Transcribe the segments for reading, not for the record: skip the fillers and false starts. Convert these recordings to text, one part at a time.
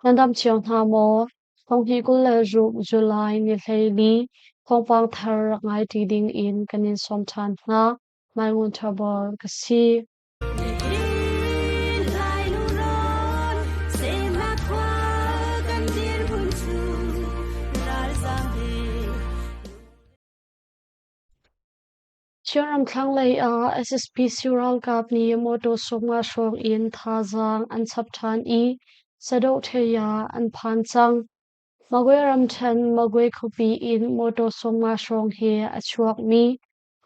Nan dam cio hna maw? Thonghnih 26 July ni 14 thawngpang thar rak ngai ṭi ding in kan in sawm ṭhan hna. Mai Ngun Ṭha Bor ka si. Chinram thlanglei ah SSPC ralkap nih mawṭaw 50 hrawng in thazaang an chap ṭhan i Sadohthei ah an phan cang. Magwe ramṭhen Magwe khuapi in mawṭaw 50 hrawng he a chuakmi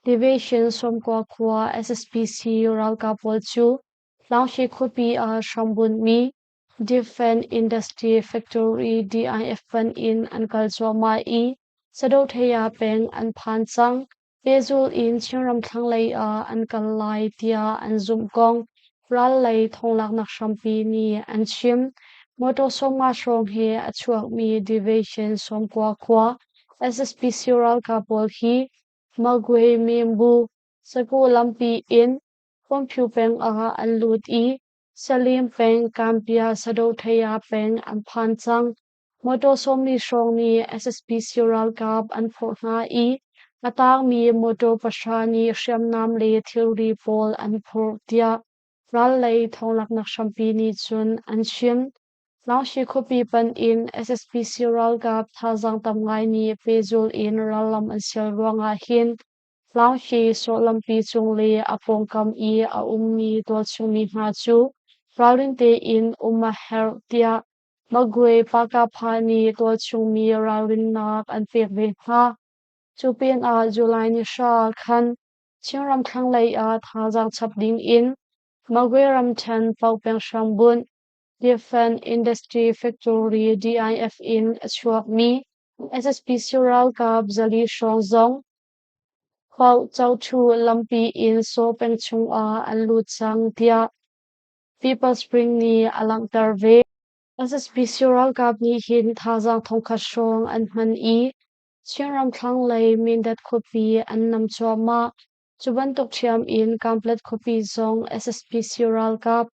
Division 90 khua SSPC ralkap pawl cu Langshi khuapi ah hrambunhmi Defense Industry Factory DIF panh in an kal cuahmah i Sadohthei peng an phan cang. Pehzul in Chinram thlanglei ah an kal lai tiah an zumh kong ral lei thawnglaknak hrampi nih an chim. Motor 50 hrawng he a chuakmi Division 90 khua SSPC ralkap pawl hi Magwe Mimbu Saku lampi in Pawngphu peng ah an lut i Salim peng Kambia Sadohthei peng an phan cang. Motor 40 hrawng nih SSPC ralkap an phorh hna i a tangmi motor pahra nih hriamnam le thilri pawl an phurh tiah ral lei thawnglaknak hrampi nih cun an chim. Langshi khuapi panh in SSPC ralkap thazaang tam ngai nih pehzul in rallam an sial ruangah hin Langshi sawh lampi cung le a pawngkam i a ummi tualchungmi hna cu ralrin tein um a herh tiah Magwe Pakapha nih tualchungmi ralrinnak an pek ve hna. Cu pinah July ni 9 khan Chinram thlanglei ah thazaang chap ding in Magwe ramṭhen Paukpeng hrambunh Defense Industry Factory DIF in a chuakmi SSPC ralkap 400 hrawng zong Huauchohthu lampi in Saw peng chungah an lut cang tiah People Spring nih a langhter ve. SSPC ralkap nih hin thazaang 1000 hrawng an hman i Chinram thlanglei Mindat khuapi an nam cuahmah. Cu bantuk ṭhiam in Kanpetlet khuapi zong SSPC ralkap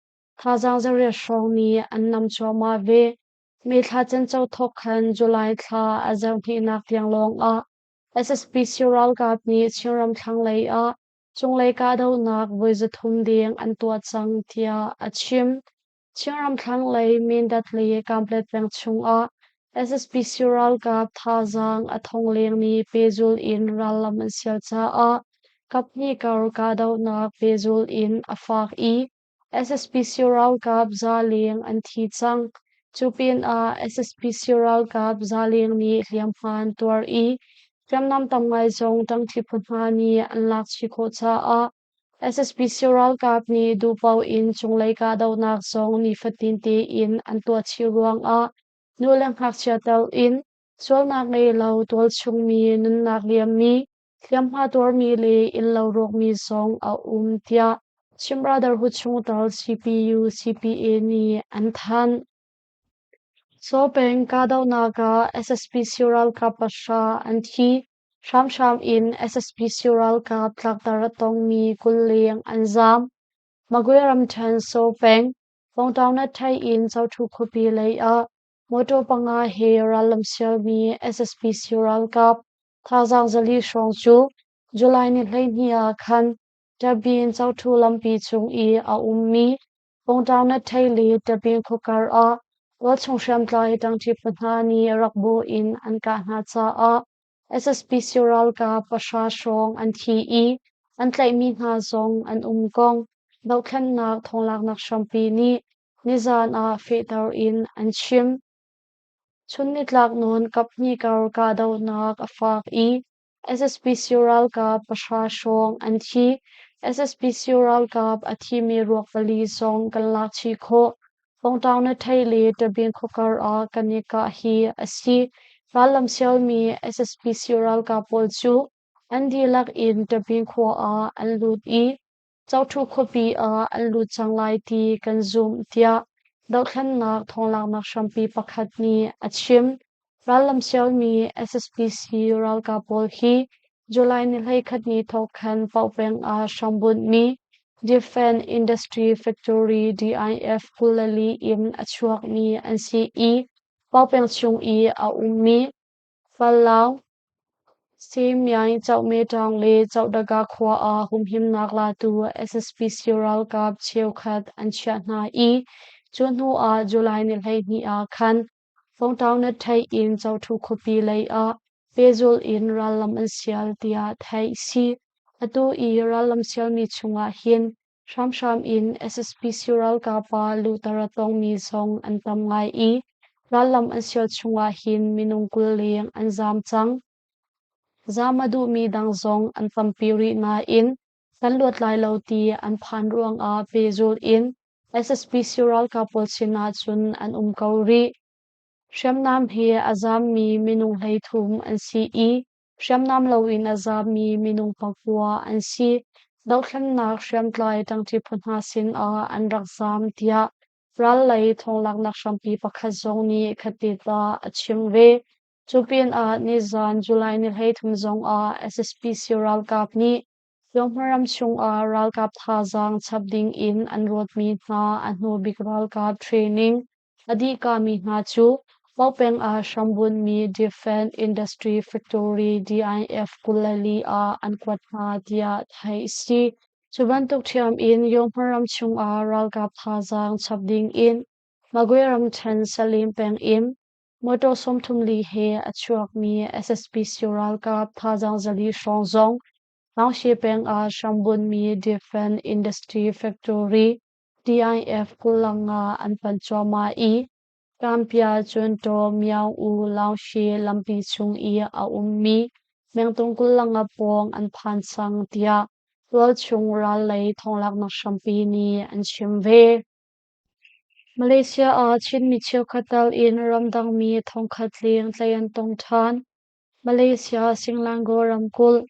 thazaang 800 hrawng nih an nam cuahmah ve. May thla cenco thawk khan July thla a zarhhnihnak tiang lawngah SSPC ralkap nih Chinram thlanglei ah cunglei kahdohnak voi 300 deng an tuah cang tiah a chim. Chinram thlanglei Mindat le Kanpetlet peng chungah SSPC ralkap thazaang a thong leng nih pehzul in rallam an sial caah kaphnih kar kahdohnak pehzul in a fak i SSPC ralkap za leng an thi cang. Cu pinah SSPC ralkap za leng nih hliamhma an tuar i hriamnam tam ngai zong ṭangṭhi phu hna nih an lak chih khawh caah SSPC ralkap nih duhpaoh in cunglei kahdohnak zong nifatin tein an tuah chih ruangah nu le ngakchia tel in sualnak ngei lo tualchungmi nunnak liammi hliamhma tuarmi le innlo rawkmi zong a um tiah Chin Brotherhood chungtel CPU CPA nih an thanh. Saw peng kahdohnak ah SSPC ralkap pahra an thi. Hramhram in SSPC ralkap tlakter a tongmi 20 leng an zaam. Magwe ramṭhen Saw peng Pawngtaung in Chothu khuapi lei ah motor panga he rallam sialmi SSPC ralkap thazaang 400 hrawng cu July ni 12 ah khan Tabin Chothu lampi cung i a ummi Pawngtaung le Tabin khuakar ah tualchung hriamtlai ṭangṭi phu hna nih rakbu in an kah hna caah SSPC ralkap pahra hrawng an thi i an tlaihmi hna zong an um kong dohthlennak thawnglaknak hrampi nih nizan ah fehter in an chim. Chun nitlak nawn kaphnih kar kahdohnak a fak i SSPC ralkap pahra hrawng an thi. SSPC ralkap a thimi ruak pali zong kan lak chih khawh. Pawngtaung na thei le Tabin khuakar ah kan i kah hi a si. Rallam sialmi SSPC ralkap pawl cu an dihlak in Tabin khua ah an lut i Chothu khuapi ah an lut cang lai ti kan zumh tiah dohthlennak thawnglaknak hrampi pakhat nih a chim. Rallam sialmi SSPC ralkap pawl hi July ni 11 ni thawk khan Paukpeng ah hrambunhmi Defense Industry Factory DIF 24 in a chuakmi an si i Paopeng chung i a ummi Falau Semyaing Cohmetang le Cohdaga khua ah humhimnak latu SSPC ralkap cheukhat an chiah hna i cu hnu ah July ni 12 ah khan Fongtau na theih in Cothu khuapi lei ah pehzulh in rallam an sial tiah theih si. Atu i rallam sialmi chungah hin hramhram in SSPC ralkap ah luhter a tongmi zong an tam ngai i rallam an sial chungah hin minung 20 leng an zaam cang. Zaam a duhmi dang zong an tampi rih nain kan luat lai lo ti an phan ruangah pehzulh in SSPC ralkap pawl sinah cun an um ko rih. Hriamnam he a zaammi minung 33 an si i hriamnam loin a zaammi minung 9 an si. Dohthlennak hriamtlai ṭangṭi phu hna sinah an rak zaam tiah ral lei thawnglaknak hrampi pakhat zong nih khatte a chim ve. Cu pinah nizan July ni 33 zongah SSPC ralkap nih Hriamhma chungah ralkap thazaang chap dingin an ruatmi hna a hnubik ralkap training a dihkami hna cu Paopeng ah hrambunhmi Defense Industry Factory DIF 24 ah an kuat hna tiah theih a si. Cu bantuk ṭhiam in Yonghma ram chungah ralkap thazaang chap dingin Magwe ramṭhen Salim peng in Motor 34 he a chuakmi SSPC ralkap thazaang 400 hrawng zong Maungshi peng ah hrambunhmi Defense Industry Factory DIF 25 an panh cuahmah i Kampia Cuntaw Myaung U Laungshi lampi chung i a ummi mengtung 25 pawng an phan cang tiah tualchung ral lei thawnglaknak hrampi nih an chim ve. Malaysia ah Chinmi cheukhat tal in ramdangmi 1000 leng tlaih an tong ṭhan. Malaysia Selangor ramkulh,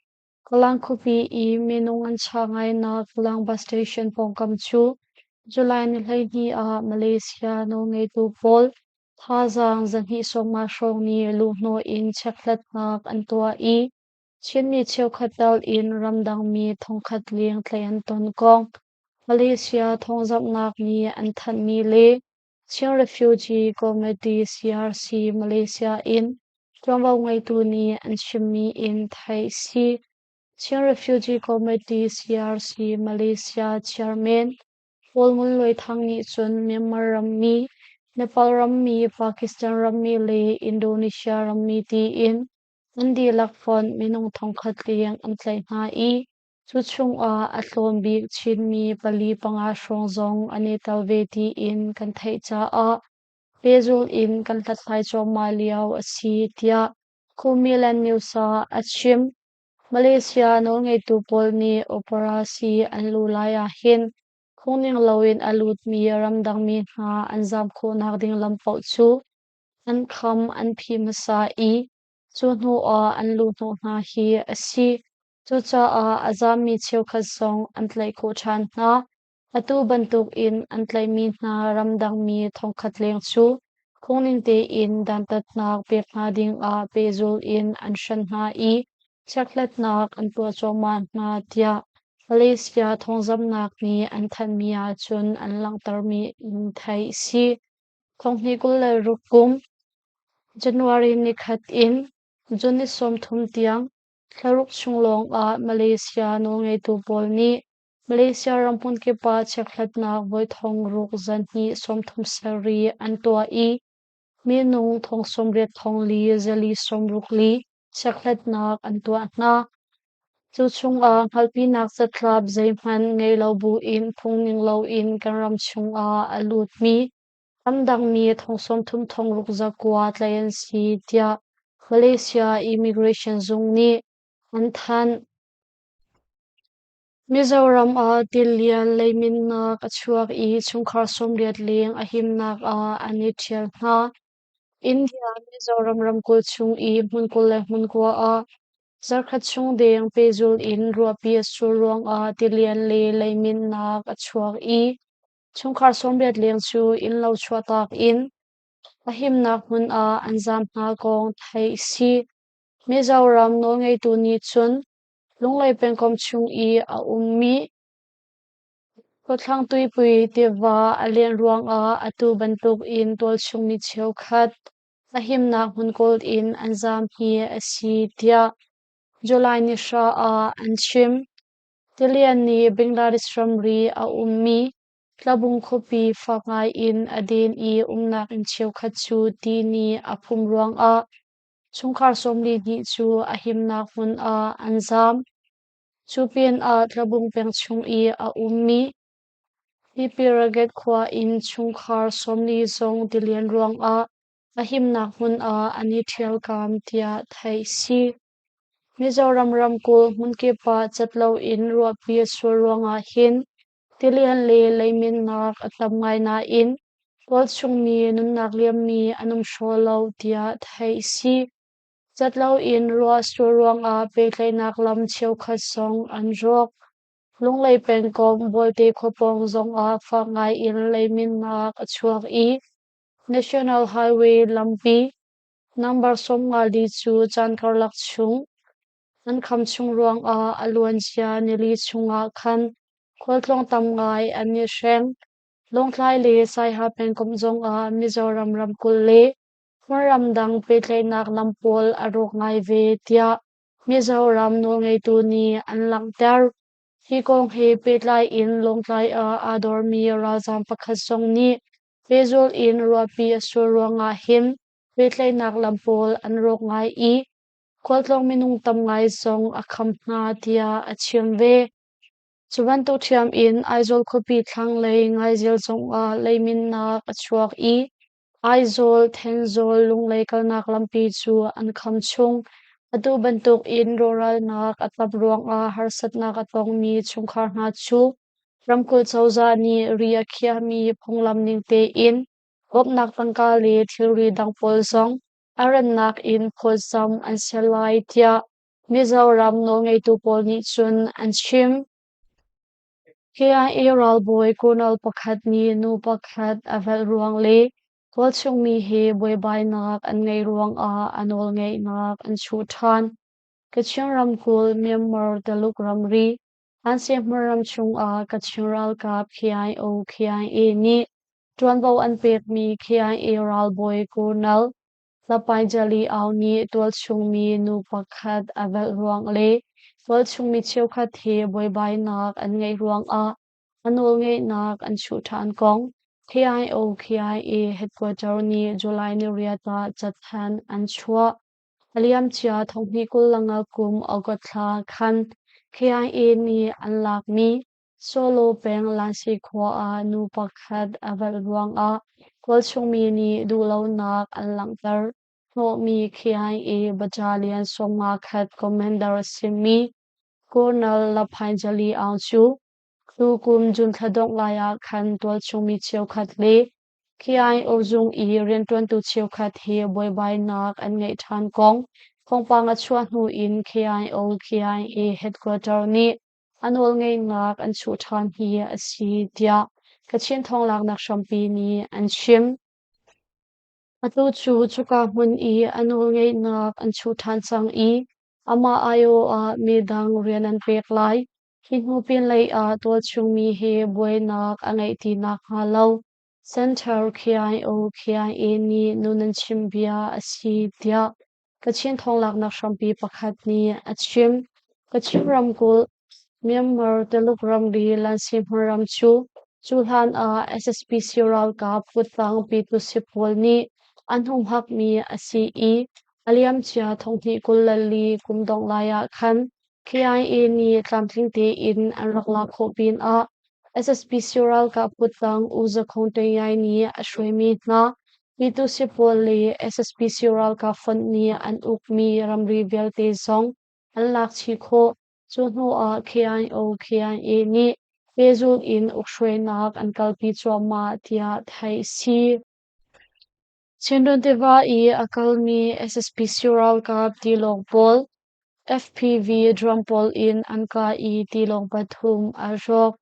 Klang khuapi i minung an chah ngainak Klang bus station pawngkam cu July ni 12 ah Malaysia nawlngeitu pawl thazaang 250 hrawng nih luhhnawh in chekhlatnak an tuah i Chinmi cheukhat tal in ramdangmi 1000 leng tlaih an ton kong Malaysia thawngzamhnak nih an thanhmi le Chin Refugee Committee CRC Malaysia in ṭuanvo ngeitu nih an chimmi in theih a si. Chin Refugee Committee CRC Malaysia Chairman Paul Ngun Luai Thang nih cun Myanmar rammi, Nepal rammi, Pakistan rammi le Indonesia rammi tiin an dihlak fonh minung 1000 leng an tlaih hna i cu chungah a tlawm bik Chinmi pali panga hrawng zong an i tel ve tiin kan theih caah pehzulh in kan hlathlai cuahmah lio a si tiah Khumiland News ah a chim. Malaysia nawlngeitu pawl nih operasi an luh lai ahhin phungning loin a lutmi ramdangmi hna an zaam khawhnak ding lam paoh cu an kham an phih hmasa i cu hnuah an luhhnawh hna hi a si. Cucaah a zaammi cheukhat zong an tlaih khawh ṭhan hna. Atu bantukin an tlaihmi hna ramdangmi 1000 leng cu phungning tein dantatnak pek hna dingah pehzulh in an hren hna i chekhlatnak an tuah cuahmah hna tiah Malaysia thawngzamhnak nih an thanhmi ahcun an langhtermi in theih a si. 2026 kum January nikhat in June ni 30 tiang thlaruk chung lawngah Malaysia nawlngeitu pawl nih Malaysia ram hmunkip ah chekhlatnak voi 6237 an tuah i minung 80464 chekhlatnak an tuah hna. Cu chungah hngalhpinak catlap zeihmanh ngei lo buin phungning loin kan ram chungah a lutmi ramdangmi 30609 tlaih an si tiah Malaysia Immigration Zung nih an thanh. Mizoram ah tilian leiminnak a chuak i chungkhar 80 leng a himnak ah an i ṭhial hna. India Mizoram ramkulh chung i hmun 29 ah zarkhat chung deng pehzulh in ruahpi a sur ruangah tilian le leiminnak a chuak i chungkhar 80 leng cu innlo chuahtak in a himnak hmun ah an zaam hna kong theih a si. Mizoram nawlngeitu nih cun Lunglei pengkomh chung i a ummi. Khuathlang tuipui tiva a lianh ruangah atu bantukin tualchung mi cheukhat a himnak hmun kawl in an zaam hi a si tiah July ni 2 ah an chim. Tilian nih Bangladesh ramri a ummi Tlabung khuapi fak ngai in a den i umnak inn cheukhat cu ti nih a phum ruangah chungkhar 42 cu a himnak hmun ah an zaam. Cu pinah Tlabung peng chung i a ummi Hipiraget khua in chungkhar 40 zong tilian ruangah a himnak hmun ah an i ṭhialkam tiah theih si. Mizoram ramkulh hmunkip ah cat loin ruahpi a sur ruangah hin tilian le leiminnak a tam ngai nain tualchung mi nunnak liammi an um hraw lo tiah theih si. Cat loin ruah sur ruangah pehtlaihnak lam cheukhat zong an rawk. Lunglei pengkomh Bualte khua pawng zongah fak ngai in leiminnak a chuak i National Highway lampi number 54 cu caan karlak chung an kham chung ruangah a luancia nili chungah khan khualtlawng tam ngai an i hreng. Lawngtlai le Saiha pengkomh zongah Mizoram ramkulh le hmunram dang pehtlaihnak lam pawl a rawk ngai ve tiah Mizoram nawlngeitu nih an langhter. Hi kong he pehtlai in Lawngtlai ah aa dormi ralzaam pakhat zong nih pehzulh in ruahpi a sur ruangah hin pehtlaihnak lam pawl an rawk ngai i khualtlawng minung tam ngai zong a kham hna tiah a chim ve. Cu bantuk ṭhiam in Aizawl khuapi thlanglei Ngaizel zongah leiminnak a chuak i Aizawl, Thenzawl, Lunglei kalnak lampi cu an kham chung. Atu bantuk in rawhralnak a tam ruangah harsatnak a tongmi chungkhar hna cu ramkulh cozah nih ri a khiahmi phunglam ning tein bawmhnak tangka le thilri dang pawl zong a rannak in phawtzamh an si lai tiah Mizoram nawlngeitu pawl nih cun an chim. KIA ralbawi colonel pakhat nih nu pakhat a velh ruang le tualchungmi he buaibainak an ngeih ruangah a nawlngeihnak an chuh ṭhan. Kachin ramkulh Myanmar Taluk ramri Anse ram chungah Kachin ralkap KIO KIA nih ṭuanvo an pekmi KIA ralbawi colonel Lapaijali Aung nih tualchungmi nu pakhat a velh ruang le tualchungmi cheukhat he buaibainak an ngeih ruangah a nawlngeihnak an chuh ṭhan kong KIO KIA headquarter nih July 8 ah cathanh an chuah. A liamcia 2025 kum August thla khan KIA nih an lakmi Solo peng Lansi khua ah nu pakhat a velh ruangah tualchungmi nih duhlonak an langhter hnawhmi KIA Battalion 51 commander a simi Colonel Laphainjali Aung cu tukum June thla dongh lai ah khan tualchungmi cheukhat le KIO zung i rianṭuantu cheukhat he buaibainak an ngeih ṭhan kong thawngpang a chuah hnu in KIO KIA headquarter nih a nawlngeihnak an chuh ṭhan hi a si tiah Kachin thawnglaknak hrampi nih an chim. Atu cu cuka hmun i a nawlngeihnak an chuh ṭhan cang i amah aiawh ah midang rian an pek lai. Hi hnu pinlei ah tualchungmi he buainak a ngeih ti nakhnga lo Center KIO KIA nih nu nan chim bia a si tiah Kachin thawnglaknak hrampi pakhat nih a chim. Kachin ramkulh Myanmar Tuluk ramri Lansi hmunram cu cuhlan ah SSPC ralkap kuttang Pyitusi pawl nih an humhakmi a si i a liamcia 2024 kum dongh lai ah khan KIA nih tlamtling tein an rak lak khawh pinah SSPC ralkap kuttang U Zakhong Tayai nih a hruaimi hna Pyitusi pawl le SSPC ralkap fonh nih an ukmi ramri vialte zong an lak chih khawh. Cu hnuah KIO KIA nih pehzulh in ukhruainak an kalpi cuahmah tiah theih a si. Chinrawn tiva i a kalmi SSPC ralkap tilawng pawl FPV drone pawl in an kah i tilawng pathum a rawk.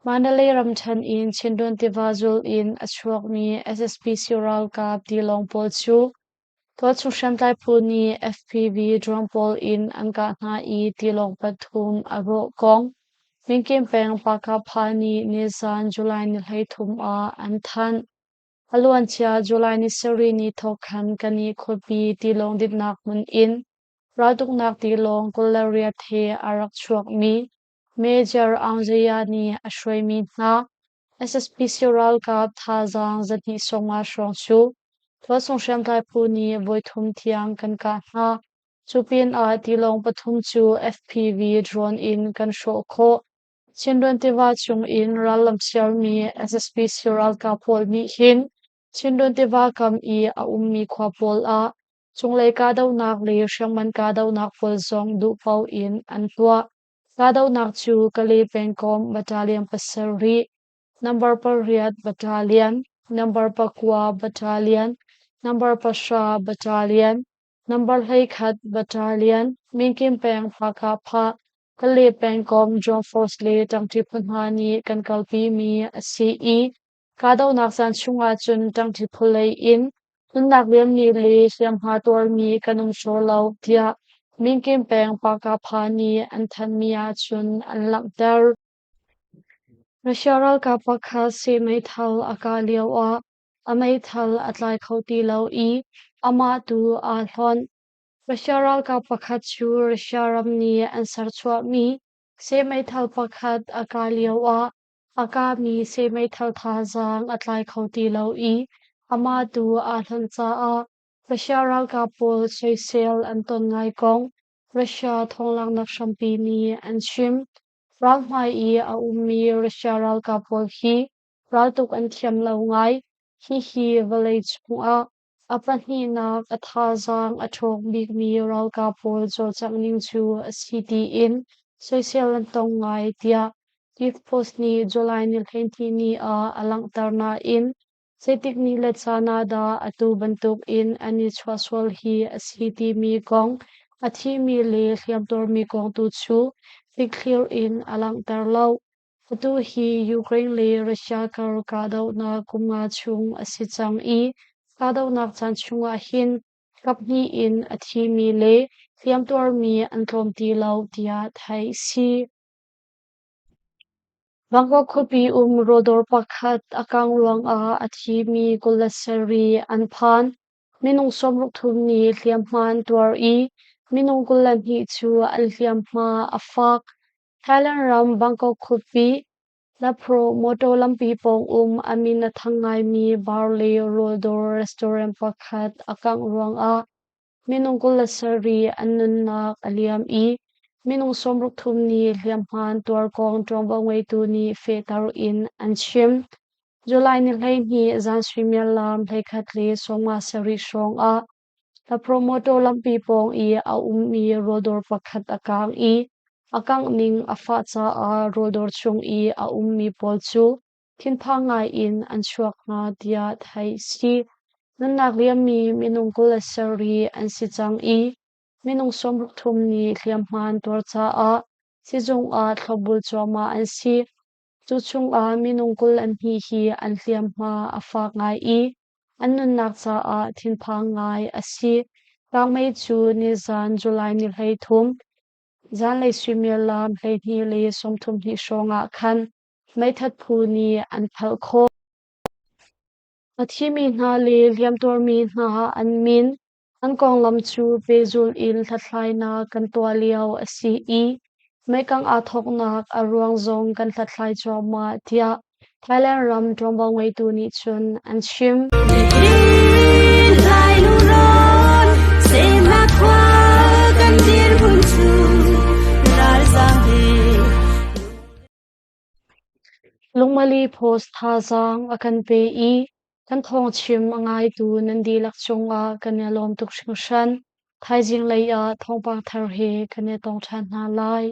Mandalay ramṭhen in Chinrawn tiva zul in a chuakmi SSPC ralkap tilawng pawl cu tualchung hriamtlai phu nih FPV drone pawl in an kah hna i tilawng pathum a rawh kong Minkin peng Pakapha nih nizan July ni 13 ah an thanh. A luancia July ni sarih ni thawk khan Kani khuapi tilawng dinhnak hmun in raltuknak tilawng 28 he a rak chuakmi Major Aung Zaya nih a hruaimi hna SSPC ralkap thazaang 250 hrawng cu tualchung hriamtlai phu nih voithum tiang kan kah hna. Cu pinah tilawng pathum cu FPV drone in kan hrawh khawh. Chindwin tiva cung in rallam siarmi SSPC ralkap pawl nih hin Chindwin tiva kam i a ummi khua pawl ah cunglei kahdohnak le hriamngan kahdohnak pawl zong duhpaoh in an tuah. Kahdohnak cu Kalay pengkomh Battalion pasarih, Number pariat Battalion, Number pakua Battalion, Number pahra Battalion, Number 11 Battalion, Minkin peng Hakha Kalay pengkomh John Force le ṭangṭi phu hna nih kan kalpimi a si i kahdohnak caan chungah cun ṭangṭi phu lei in nunnak liammi le hliamhma tuarmi kan um hraw lo tiah Minkin peng Pakapha nih an thanhmi ahcun an langhter. Russia ralkap pakhat seh meithal a kah lioah a meithal a tlai kho ti lo i amah tu aa hlonh. Russia ralkap pakhat cu Russia ram nih an serchuahmi seh meithal pakhat a kah lioah a kahmi seh meithal thazaang a tlai kho ti lo i amah tu aa hlonh caah Russia ralkap pawl soisel an ton ngai kong Russia thawnglaknak hrampi nih an chim. Ralhmai i a ummi Russia ralkap pawl hi raltuk an thiam lo ngai. Hihi vawlei cungah a pahnihnak a thazaang a ṭhawng bikmi ralkap pawl cawlcangh ning cu a si tiin soisel an tong ngai tiah Kyiv Post nih July ni 12 ni ah a langhter nain zeitik ni le caan ah dah atu bantuk in an i chuahsual hi a si timi kong a thimi le hliamtuarmi kong tu cu fikthlir in a langhter lo. Atu hi Ukraine le Russia kar kahdohnak kum nga chung a si cang i kahdohnak caan chungah hin kaphnih in a thimi le hliamtuarmi an tlawm ti lo tiah theih a si. Bangkok khuapi um rawldawr pakhat a kang ruangah a thimi 27 an phan. Minung 63 nih hliamhma an tuar i minung 22 cu an hliamhma a fak. Thailand ram Bangkok khuapi Lapro mawtaw lampi pawng um a min a thang ngaimi bar le rawldawr restaurant pakhat a kangh ruangah minung 27 an nunnak a liam i minung 63 nih hliamhma an tuar kong ṭuanvo ngeitu nih fehter in an chim. July ni 12 zan suimilam 11:57 hrawng ah Lapro mawtaw lampi pawng i a ummi rawldawr pakhat a kaang i a kangh ning a fah caah rawldawr chung i a ummi pawl cu thinphang ngaiin an chuak hna tiah theih a si. Nunnak liammi minung 27 an si cang i minung 63 nih hliamhma an tuar caah sizung ah thlopbul cuahmah an si. Cu chungah minung 22 hi an hliamhma a fak ngai i an nunnak caah thinphang ngai a si. Kangmei cu nizan July ni 13 zanlei suimilam 12:32 hrawng ah khan meithat phu nih an phalh khawh. A thimi hna le hliamtuarmi hna an min, an konglam cu pehzulh in hlathlainak kan tuah lio a si i meikang aa thawknak a ruang zong kan hlathlai cuahmah tiah Thailand ram ṭuanvo ngeitu nih cun an chim. Lungmali Post thazaang a kan pe i kan thawngchim a ngaitu nan dihlak cungah kan i lawm tuk hringhran. Thaizing lei ah thawngpang thar he kan i tong ṭhan hna lai.